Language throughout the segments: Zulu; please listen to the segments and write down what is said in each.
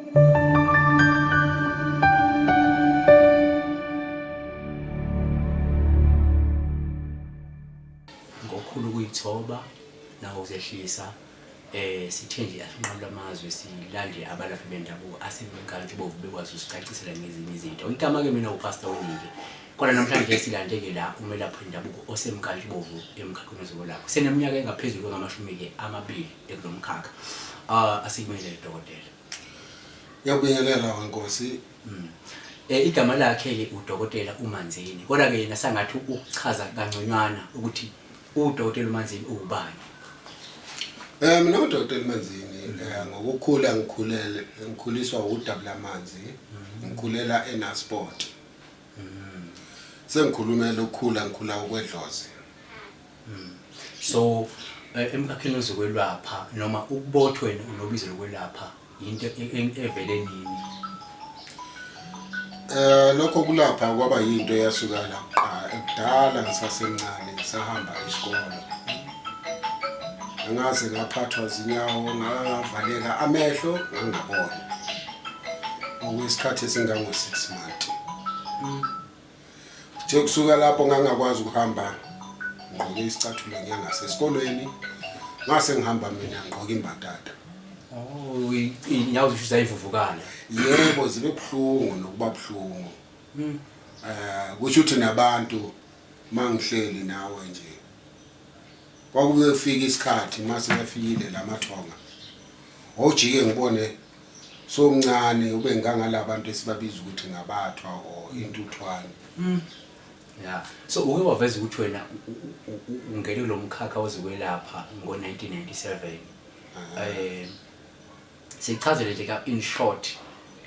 Ngokukhulu ukuyithoba nangokuzehlisa sithe nje asinqamule amazwe silande abalaphi bendabuko asebemnkantshubomvu bekwazi ukusicacisela ngezinye izinto. Igama-ke mina uPastor Winike. Kodwa namhlanje silande-ke la umelaphi wendabuko osemnkantshubomvu emkhakheni wezokwelapha. Seneminyaka engaphezulu kwengamashumi-ke amabili ekulo mkhakha. Asikubingelele dokotela. Ngiyakubingelela wenkosi. Igama lakhe-ke udokotela uManzini. Kodwa-ke yena sangathi ukuchaza kangconywana ukuthi udokotela uManzini uwubani. Mina udokotela uManzini ngokukhula ngikhulele ngikhuliswa udabula amanzi ngikhulela eNasport. Sengikhulumela ukukhula ngikhula okwedlozi. So emkhakheni wezokwelapha noma ukubothwa wena unobizo lokwelapha yinto evele nini? Lokho kulapha kwaba yinto eyasuka la kuqala kudala ngisasemncane ngisahamba isikolo. Ngaze ngaphathwa zinyawo ngavaleka amehlo ngangabona. Okwesikhathi esingango 6 months. Nje kusuka lapho ngangakwazi ukuhamba ngigqoke isicathulo ngiya ngasesikolweni ngase ngihamba mina ngigqoke imbadada. Oh, inyawo zisho zayivuvukala. Yebo zibe buhlungu nokuba buhlungu. Kusho ukuthi nabantu mangihleli nawe nje kwakuke kufika isikhathi mase befikile lamathonga ojike ngibone somncane ube ngangalabantu esibabiza ukuthi ngabathwa or intuthwane. Yeah. So uke waveza ukuthi wena ungene kulo mkhakha wezokwelapha ngo-1997. Sichazele nje ka in short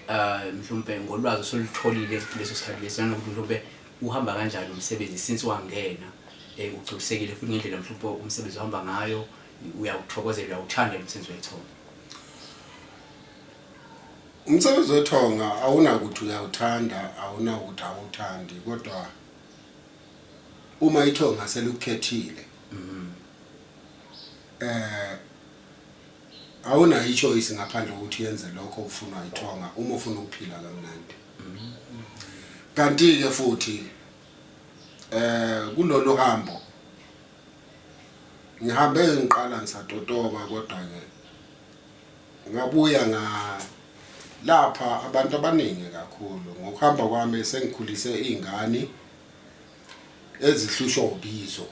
mhlawumbe ngolwazi osolutholile leso sikhathi leso nanokuthi mhlawumbe uhamba kanjani umsebenzi since wangena ugculisekile futhi ngendlela mhlawumbe umsebenzi uhamba ngayo uyawuthokozela uyawuthanda lo msebenzi wethonga. Umsebenzi wethonga awunakuthi uyawuthanda awunakuthi awuthandi kodwa uma ithonga selikukhethile awunayo i-choice ngaphandle kokuthi yenze lokho okufunwa ithonga uma ufuna ukuphila kamnandi. Kanti-ke futhi kulolu hambo ngihambe ngiqala ngisatotoba kodwa-ke ngabuya ngalapha abantu abaningi kakhulu ngokuhamba kwami sengikhulise iy'ngane ezihlushwa ubizo.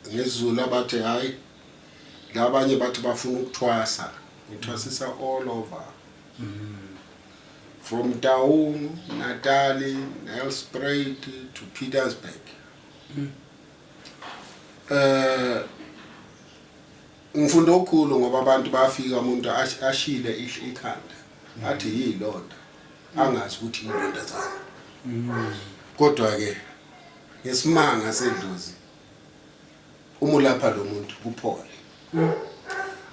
NgesiZulu abathi hayi labanye bathi bafuna ukuthwasa ngithwasisa all over from Taung, Natali, Nelspruit to Pietersburg. Ngifunda okukhulu ngoba abantu bayafika umuntu ashile ikhanda athi yilonda angazi ukuthi yilonda zani. Kodwa ke ngesimanga sedlozi uma ulapha lo muntu kuphole.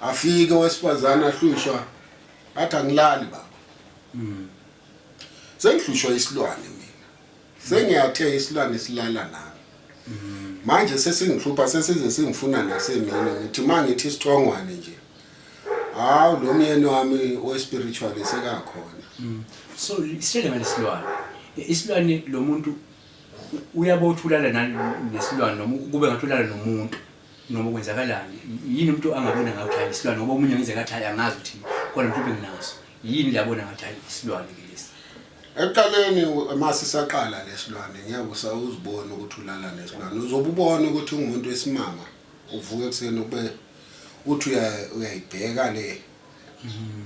Afike owesifazane ahlushwa athi angilali baba. Sengihlushwa isilwane mina. Sengiyathe isilwane silala nami. Manje sesingihlupha sesize singifuna nasemini ngithi mangithi isithongwane nje. Hawu lo myeni wami we-spiritual sekakhona. So sitshele ngalesilwane. Isilwane lo muntu uyabotha ulala nesilwane noma kube ngathi ulala nomuntu noma kwenzakalani? Yini umuntu angabona ngathi hayi isilwane ngoba omunye ngenzeka athi hayi angazi ukuthi kodwa mhlawumbe nginaso. Yini labona ngathi hayi isilwane ke lesi? Ekuqaleni mase saqala lesilwane ngeke usawuzibona ukuthi ulala nesilwane. Uzobe ubona ukuthi ungumuntu wesimama uvuka ekuseni ube uthi uyayibheka le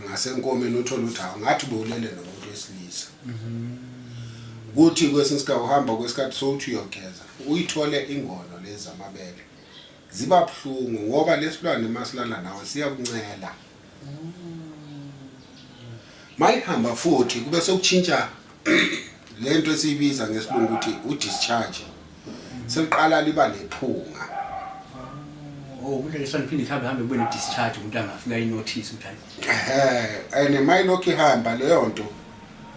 ngasenkomeni uthole ukuthi hawu ngathi ubewulele nomuntu wesilisa. Kuthi kwesinye isikhathi uhamba kwesikhathi sowuthi uyogeza uyithole ingono lezi zamabele ziba buhlungu ngoba lesilwane masilala nawe siyakuncela. Mayihamba futhi kube sekutshintsha lento esiyibiza ngesilungu ukuthi u-discharge seliqala liba nephunga. Oh, kulele silwane phinde ihambe hambe kube ne-discharge umuntu angafika i-notice ukuthi hayi. Ehhe, and mayilokhu ihamba leyo nto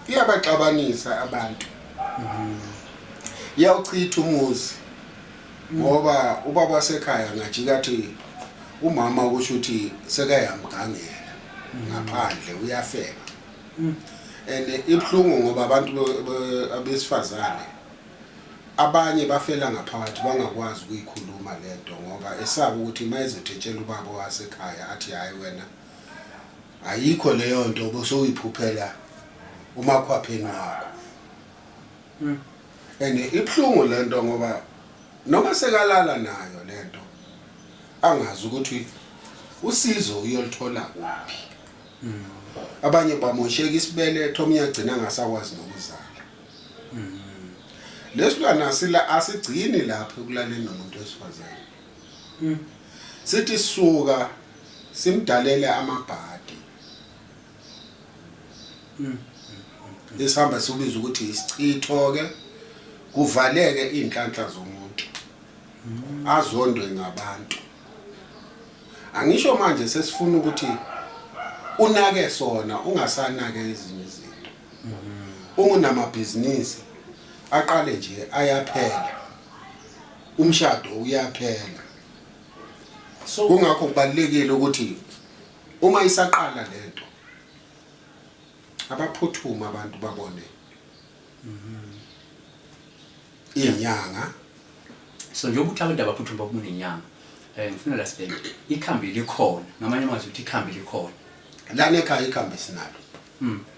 iyabaxabanisa abantu. Iyawuchitha umuzi ngoba ubaba wasekhaya ngajika athi Umama kusho ukuthi sekayamgangela ngaphandle, uyafeba. And ibhlungu ngoba abantu abesifazane abanye bafela ngaphakathi, bangakwazi ukuyikhuluma lento ngoba esaba ukuthi mayezothi ubaba wasekhaya athi, "Hayi wena, ayikho leyo nto bosowuyiphuphela umakhwapheni wakho." And ibhlungu lento ngoba noma sekalala nayo lento, angazi ukuthi usizo uyolithola kuphi. Abanye bamosheka isibeletho, omunye agcina angasakwazi nokuzala. Lesilwana sila asigcini lapho ekulaleni nomuntu wesifazane. Sithi sisuka simdalele amabhadi esihamba sibiza ukuthi isichitho ke, kuvaleke inhlanhla zomuntu, azondwe ngabantu. Angisho manje sesifuna ukuthi unake sona, ungasanake ezinye izinto. Ungunamabhizinisi aqale nje ayaphela, umshado uyaphela. So Kungakho kubalulekile ukuthi uma isaqala lento, abaphuthuma abantu babone inyanga. So njengoba uthi abantu abaphuthuma babone inyanga, ngifuna la sibheke ikhambi likhona. Ngamanye amazwi uthi ikhambi likhona? Lana ekhaya ikhambi sinalo.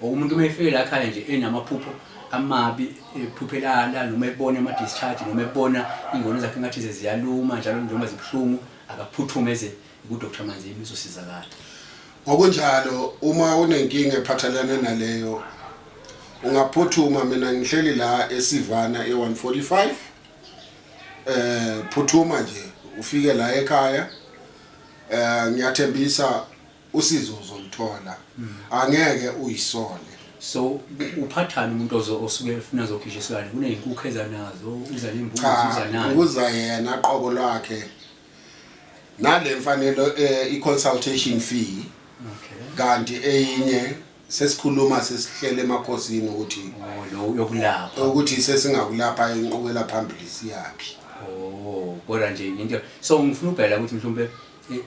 Umuntu uma efike la ekhaya nje enamaphupho amabi, ephuphelala noma ebona ama-discharge noma ebona iy'ngono zakhe ngathi ziyaluma njalo noma zibuhlungu, akaphuthume eze ku-Dr Manzini, uzosizakala. Ngokunjalo, uma unenkinga ephathelene naleyo, ungaphuthuma. Mina ngihleli la esivana e-145. Phuthuma nje ufike la ekhaya. Ngiyathembisa, usizo uzoluthola, angeke uyisole. So uphathani umuntu osuke efuna azokhishwa isilwane? Kuney'nkukhu eza nazo, uza nembuzi? Cha. Uza nani? Ukuza yena qobo lwakhe nale mfanelo, i-consultation fee. Kanti eyinye sesikhuluma, sesihlele emakhosini ukuthi Oh, lo yokulapha. Ukuthi sesingakulapha, inqubela phambili siyaphi. Oh, kodwa nje into, so ngifuna ubheka ukuthi mhlawumbe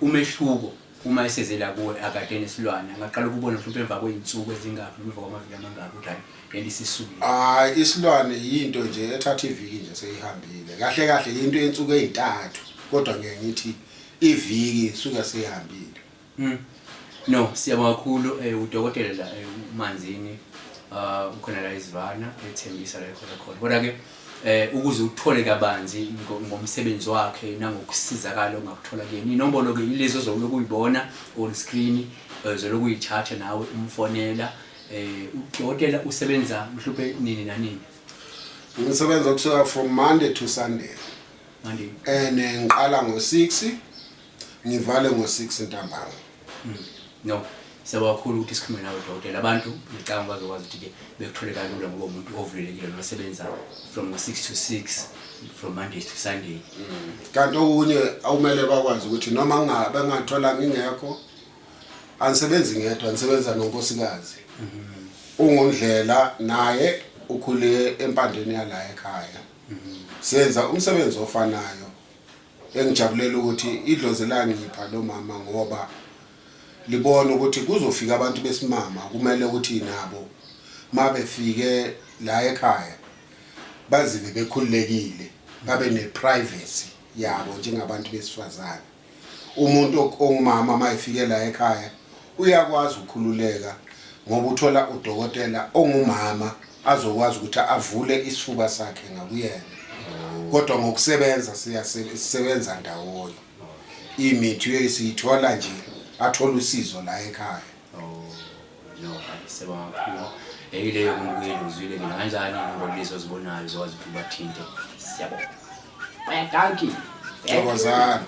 umehluko uma esezela kuwe akade nesilwane, angaqala ukubona mhlawumbe emva kwey'nsuku ezingaphi, emva kwamaviki amangaki ukuthi hayi, lento isisukile? Hayi, isilwane yinto nje ethatha iviki nje seyihambile. Kahle kahle yinto yensuku ey'ntathu, kodwa ngeke ngithi iviki, suka seyihambile. No, siyabonga kakhulu, udokotela la, uManzini, ukhona la eSivana, ethembisa la ekhona khona. Kodwa ke ukuze uthole kabanzi ngomsebenzi wakhe nangokusizakala ongakuthola kuyena, inombolo ke ilezo ozoloku uyibona on screen, zoloku uyithatha nawe umfonela. Udokotela usebenza mhlawumbe nini nanini? Ngisebenza kusuka from Monday to Sunday. Monday. And ngiqala ngo-6, ngivale ngo-6 ntambama. No, siyabonga kakhulu ukuthi sikhulume nawe, dokotela. Abantu ngicabanga bazokwazi ukuthi-ke bekuthole kalula ngoba umuntu ovulelekile nosebenza from 6 to 6, from Mondays to Sunday. Kanti okunye awumele bakwazi ukuthi noma bengathola ngingekho, angisebenzi ngedwa, ngisebenza nonkosikazi ungundlela, naye ukhule empandeni yala ekhaya. Senza umsebenzi ofanayo. Engijabulela ukuthi idlozi langipha lo mama ngoba libona ukuthi kuzofika abantu besimama, kumele ukuthi nabo mabefike la ekhaya bazive bekhululekile, babe ne-privacy yabo njengabantu besifazane. Umuntu ongumama mayefike la ekhaya uyakwazi ukukhululeka ngoba uthola udokotela ongumama azokwazi ukuthi avule isifuba sakhe ngakuyena. Kodwa ngokusebenza siyasebenza ndawonye, imithi uyesiyithola nje, athole usizo la ekhaya. Oh no, hayi, siyabonga kakhulu. Yileyo kumbukeli, uzwile mina kanjani inombolo lezo ozibonayo, uzokwazi ukuthi ubathinte. Siyabonga. Baie dankie. Thokozani.